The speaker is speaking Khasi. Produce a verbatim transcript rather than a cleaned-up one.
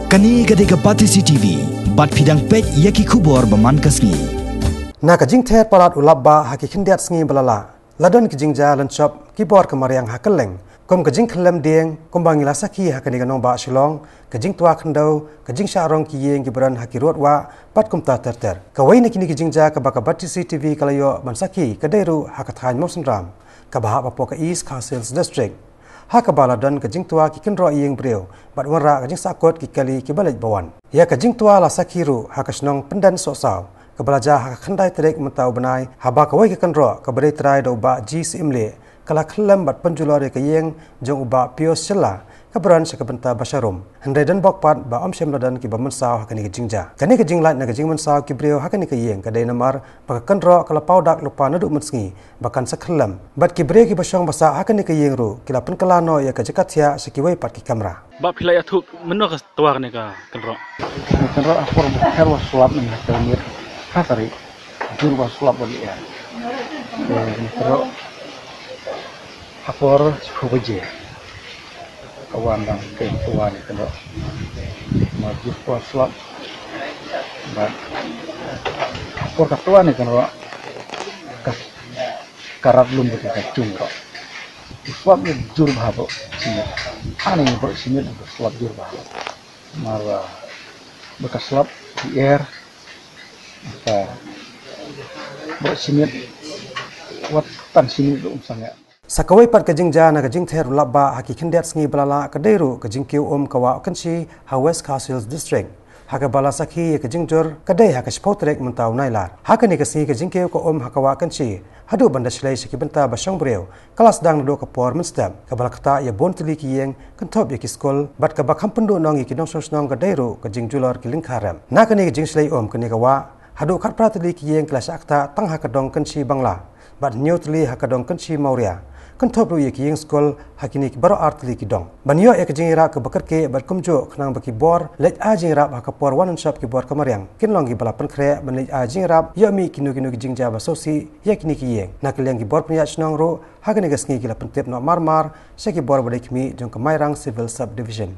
Kane ka dei ka Batesi T V, bad phi dang peit ïa ki khubor ba man ka sngi. Na ka jingther palat u lap bah ha ki khyndiat sngi ba la lah, la don ki jingjia lynshop ki bor ka mariang ha kylleng, kum ka jingkhyllem dieng, kumba ngi la sakhi ha kane ka nongbah Shillong, ka jingtwa khyndew, ka jingshah rong ki ïing ki bren ha ki rud wah, bad kumta ter ter. Kawei na kine ki jingjia kaba ka Batesi T V ka la ïoh ban sakhi ka dei ruh ha ka thaiñ Mawsynram, kaba hap hapoh ka East Khasi Hills District, ha kaba la don ka jingtwa ki kynroh ïing briew, bad wanrah ka jingsahkut ki kali kiba leit ba wan. Ïa ka jingtwa la sakhi ruh ha ka shnong Pyndensohsaw, kaba la jia ha ka khyndai tarik mynta u bnai, haba kawei ka kynroh kaba dei trai da u Bah G. Syiemlieh, ka la khyllem bad pynjulor ïa ka ïing jong u Bah Pius Shylla, kaba don sha ka bynta ba sharum. Hynrei don bok pat ba ym shym la don kiba mynsaw ha kane ka jingjia. Kane ka jinglait na ka jingmynsaw ki briew ha kane ka ïing ka dei namar ba ka kynroh ka la paw dak lypa naduh mynsngi ba kan sa khyllem. Bad ki briew kiba shong ba sah ha kane ka ïing ruh ki la pynkylla noh ïa ka jaka thiah sha kiwei pat ki kamra. Bah, phi la ïathuh mynno ka twa kane ka kynroh? Kane ka kynroh ha por ba pher ba slap, na ka miet ha tarik, jur ba slap ba lyer. Te kane ka kynroh ha por shiphew baje ka wan dang keiñ twa kane ka kynroh. Namar jur ba slap, bad ha por ka twa kane ka kynroh ka, ka rat lum bad ka jung ruh. U slap ïa jur bha baroh shi miet. Hangne baroh shi miet u slap jur bha. Namar, ah, ba ka slap lyer, ka baroh shi miet, wat tang shi miet ruh um sangeh. Sa kawei pat ka jingjia na ka jingther u lap bah ha ki khyndiat sngi ba la lah ka dei ruh ka jingkiew um ka wah Kynshi ha West Khasi Hills District, ha kaba la sakhi ïa ka jingjur ka dei ha ka shiphew tarik mynta u Nailar. Ha kane ka sngi ka jingkiew ka um ha ka wah Kynshi, haduh ban da shlei sha ki bynta ba shong briew, ka la sdang naduh ka por mynstep, kaba la ktah ïa bun tylli ki ïing, kynthup ïa ki skul, bad kaba kham pynduhnong ïa ki nongshong shnong ka dei ruh ka jingjulor ki lyngkha rem. Na kane ka jingshlei um kane ka wah, haduh khatphra tylli ki ïing ki la shah ktah tang ha ka dong Kynshi Bangla, bad hynñiew tylli ha ka dong Kynshi Mawria, kynthup ruh ïa ki ïing skul ha kine ki baroh ar tylli ki dong. Ban ïoh ïa ka jingïarap kaba kyrkieh bad kumjuh khnang ba ki bor leit ai jingïarap ha ka por wan lynshop ki bor ka mariang, kin long kiba la pynkhreh ban leit ai jingïarap ïoh mih kino kino ki jingjia ba sngewsih ïa kine ki ïing. Na ka liang ki bor pynïaid shnong ruh, ha kane ka sngi ki la pyntip noh mar mar sha ki bor ba dei khmih jong ka Mairang Civil Subdivision.